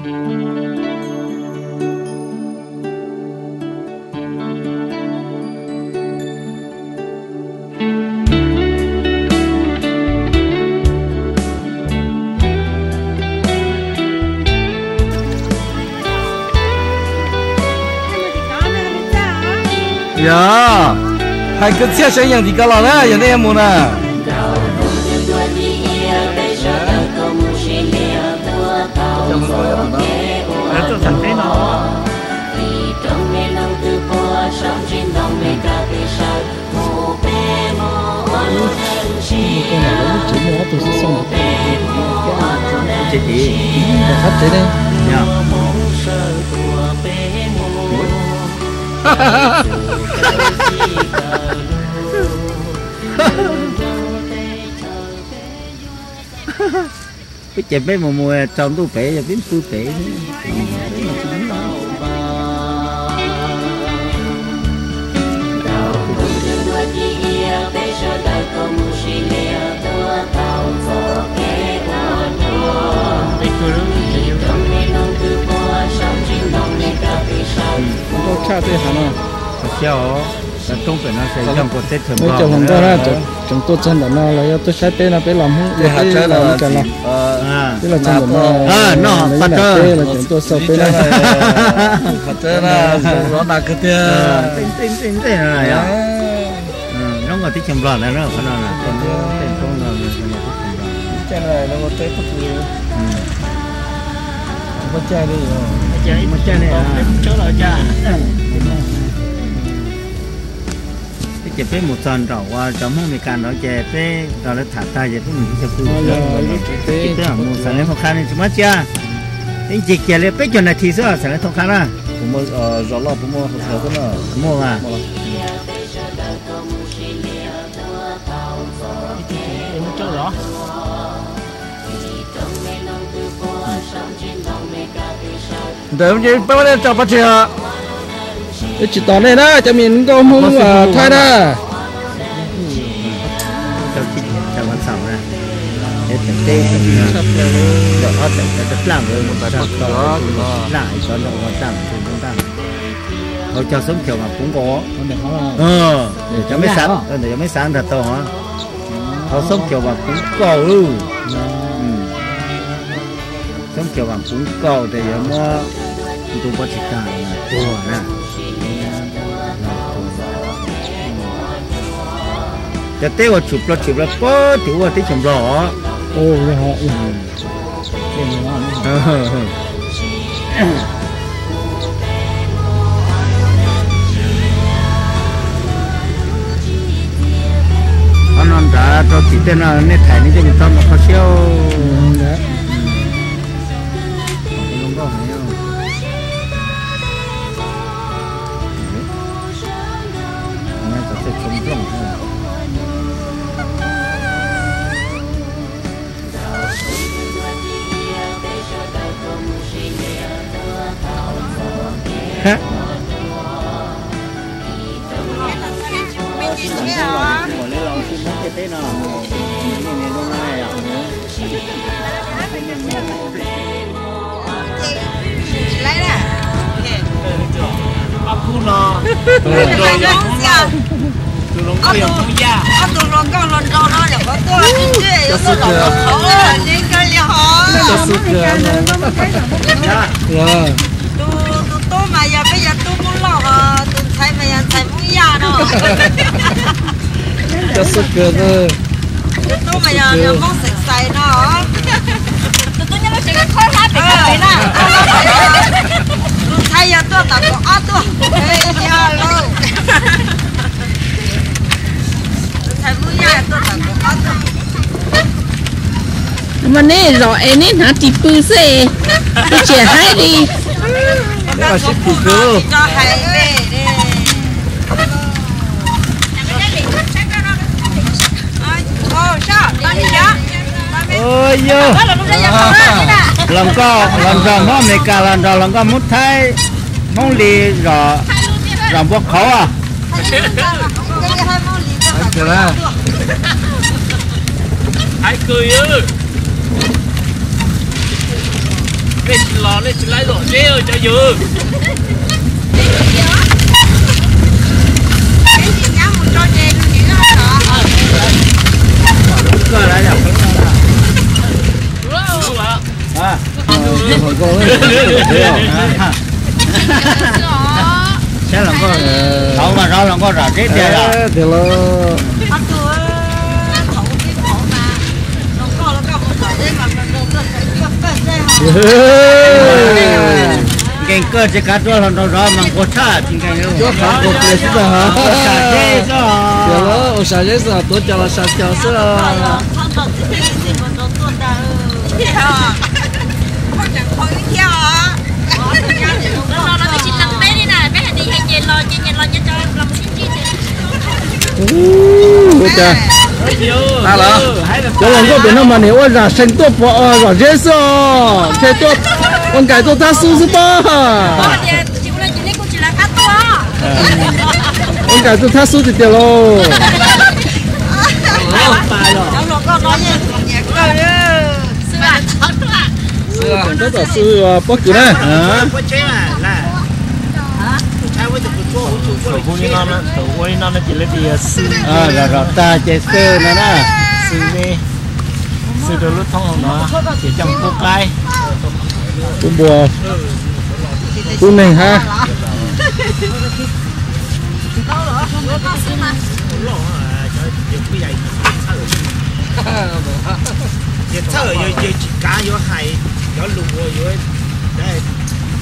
Yog, hais kwv txhiaj seev yees tim ko los na, yog nej yuav mus na. Tsev tim, qhov tsev ne. Peb ces peb mus mus tsaus ntuj pem, yog peb pw pem. Nkauj tshaj tej hav no. Qhov siab os, cov roob pem no ces yog nkaus teb chaws Nplog. Cov hluas nkauj na, tseem tuaj txog ntawm no los yog tuaj saib peb no, peb los Hmoob ua teb los ua cas los, peb los txog ntawm no, noj paj tawb los tseem tuaj xauj peb na. Qhov tseeb na, zoo zov nas kawg tiag. Ntej ntej ntej no yog zoo nkaus teb chaws Nplog ntawd na, qhov no na, teb chaws Nplog. Peb ces peb mus txog nraum uas cov Hmoob Amelikas nraud ces peb nrog lawv tham tag ces peb mus ib co pw. Ces peb mus Xav Leej Thoob Qhab ne tsis muaj tsia. Peb nce kiag li peb caug nas this xwb Xav Leej Thoob Qhab na. Muaj a. Ntawd ces peb muab nej tso pov tseg os. Peb tsis tos nej na, cov me nkauj Hmoob Thaib na. Hauv cog xoob kiaus mas puv nkaus. Cov mej xav ntag tau hov. Hauv xoob kiaus mas puv nkaus lawm. Xoob kiaus mas puv nkaus ces yuav muab ntu pov tseg tag tuag na. Cov teb uas tshwm plaws tshwm plaws pem tim ub teb chaws Nplog os. Qhov no nrad rau tim tej no nej thaij nej coj mus txog mus qhov siab. Ob tug hluas nkauj hluas nraug no nyuam qhuav tuaj, tus tub mas yog peb yog tub Hmoob Lauj, tus ntxhais mas yog ntxhais Hmoob Yaj no. Cov xub kawg, tus tub mas yog Hmoob xeem Xais no. Tus tub nyob lub tsev kho hlab pem, tus ntxhais yog tuaj tom kaum ob tuaj, yog lauj. Tus ntxhais Hmoob Yaj tuaj tom kaum ob tuaj. Mas neb zom es neb hnav ris pw xwb, twb tsis haib li. Yog hluas nkauj hluas nraug Hmoob Amelikas los nrog hluas nkauj Hmoob Thaib, Hmoob Lis, zom npua qhauv. Nej tsis los nej tsis laib los zeb cov yawg. Hloov mas zov hluas nkauj zom zeb tiag. Tiag los. Nkees kawg tsis kav tsua hluas nraug zov mas nquag tshaj tsis nkees. Ua sam zeb xwb, ua sam zeb xwb, tuav cov los sam cov xwb. Ua cas cov hluas nkauj pem no mas nim ua zam sees tuaj pov zom zeb xwb os, ntshe tuaj ua nkais tuaj thab xub xwb pob. Ua nkais tuaj thab xub tiag tiag lauj. Tab tom xwb pob kws na. Ua li no ces lawv tias xwb, zom zom tag ces xwb no na. Xwb, xwb rau lub thoob no ces coj mus pub qaib, pub npua, pub neeg hab. Yog txhawj yog tsis kav yuav hais cov lus uas yuav,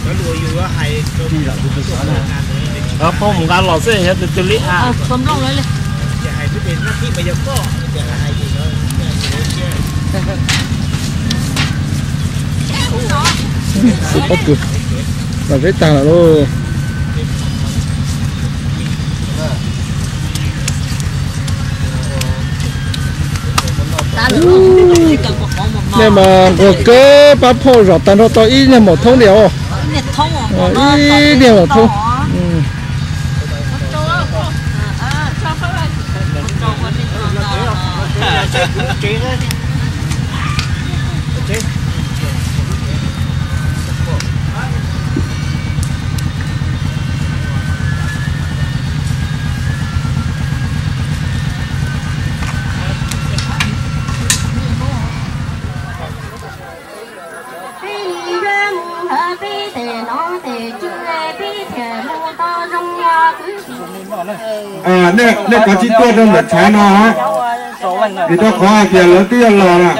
cov lus uas yus yuav hais rau pab mus nqa los xwb yog tus twg li a. Xwb pob kws, los zeb tag lawm lauj. Nej mas nquag kawg, pab phauj zom tag nrho tau ib niag maum thoob diam os. Ib niag maum thoob. Peb li mus hawv peb tes no tes tswj peb thiaj mus tau zoo kwv tij. Nej kav tsij tuaj rau ntawm tshav no, vim rau qhov hais tias lawv twb yuav los lawm.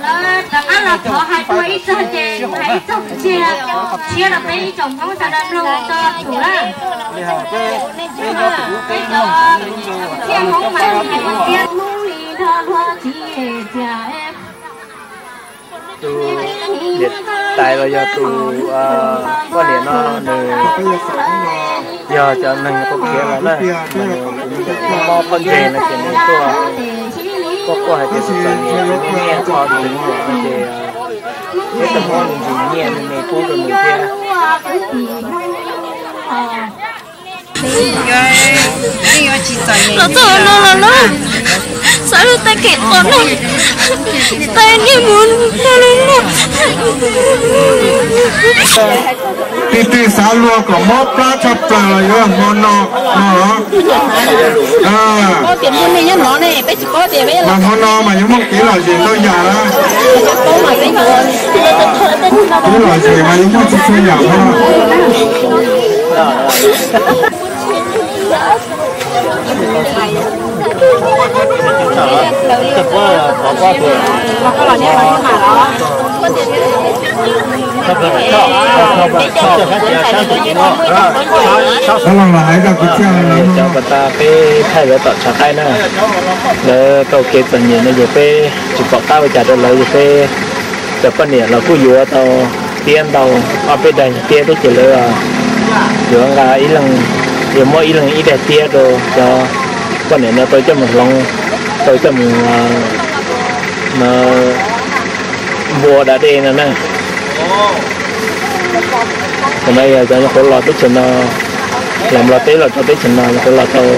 Lawv rov qab los thov hais dua ib txog ces hais ib txog tsiag, tshiab rau peb ib tsoom Hmoob sawv daws mloog tso tsum na. Peb cov txhiaj Hmoob mas hais tias Hmoob li nrog luag txiv txiag. Tus niam tais los yog tus poj niam no nws yog cov neeg qhuav khiav los na, mas nws mob pob ntseg no ces nws tuaj, tuaj quaj hais tias txom nyem tsis muaj nyiaj kho tus me nyuam no ces peb tau muab me ntsis nyiaj me me pub rau nws thiab. Los txog no los na, xav lub tag kev qos no, tag niag mus no los na. Tij tij xav luag kom mob plab tshaj plaws los yuav hmo no no los. Mas hmo no mas yuav muaj kev lom zem ntau yam na. Kev lom zem mas yuav muaj txhua txhua yam no. Cov uas tas peb thaij lawv tom tshav qaib na, lawv tau kev txom nyem no ces peb tsis pom qab ua cas rau lawv, ces peb cov poj niam los kuj yuav tau tiab ntau, ob peb daim tiab thiab ces lawv yuav nqa ib leeg, yuav muab ib leeg ib daim tiab rau cov poj niam no tau coj mus hloov, tau coj mus npua da dej no na. Tam no yog cov nyuam qhuav los teb chaws no, los Nplog teb los rau teb chaws no nyuam qhuav los tau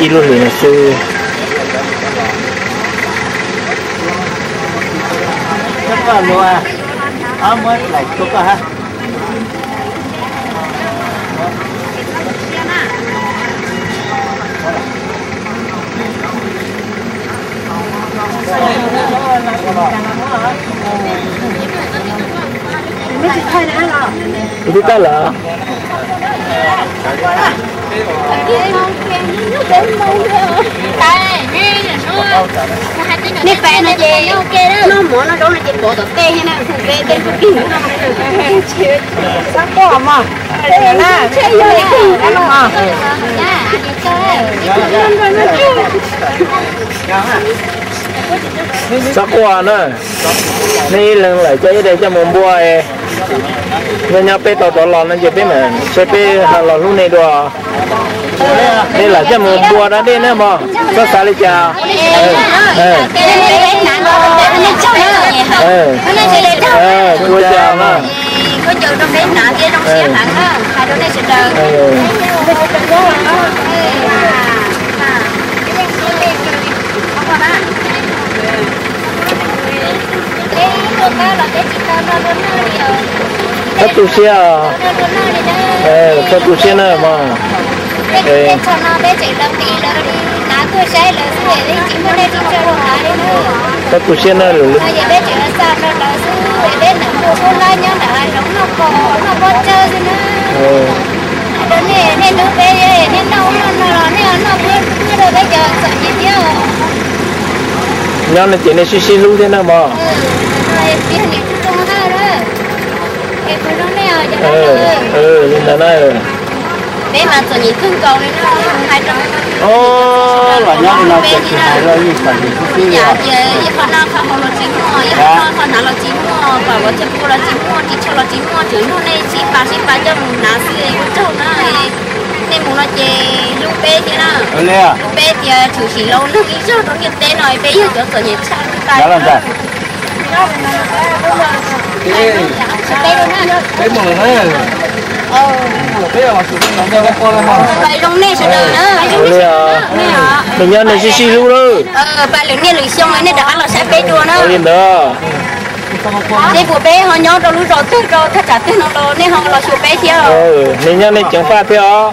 ib lub hlis no xwb. Tus twb tag lawm. Nej pais no ces noj mov noj zaub no ces pov tom tej thiab na, hu peb tej ntsuj plig no. Xab quaj mas, xab quaj na, nej ib leeg lawm coj ib daim coj mus npua. Nyob nyob peb tau rov los no ces peb mam saib peb ho los hlub nej dua. Nej lam coj mus npua da dej na mog, txhob xav li cas. Ua cas na. Txhob tu siab, txhob tu siab na mog. Txhob tu siab na, lwm li. Nyob no ces nej sib sib hlub thiab na mog. Li ntawd na. Peb mas txom nyem kawg nkaus li no, hais rau los nyob li no ces tsis hais los yeej txom nyem xwb xwb. Ib qho noj qhov haus los tsis muaj, ib qho noj qhov hnav los tsis muaj, pam ua thiaj pua los tsis muaj, ris tsho los tsis muaj, tseem muaj nej sib pas sib pas coj mus hnav xwb, ua tsaug na. Nej mus no ces hlub peb thiab na, hlub peb tias tshwm sim laus neeg ib zaug rau ntiaj teb no, peb yog cov txom nyem tshaj tawm. Peb zoo nej sawv daws na. Nws nyob nej sib sib hlub lawm. Pab lwm niaj lwm xyoo nej rov qab los saib peb dua na. Li ntawd. Seb puas peb ho nyob rau lub zos twg rau thaj tsam twg no los nej ho los xyuas peb thiab. Nws nyob nej ceev faj thiab os.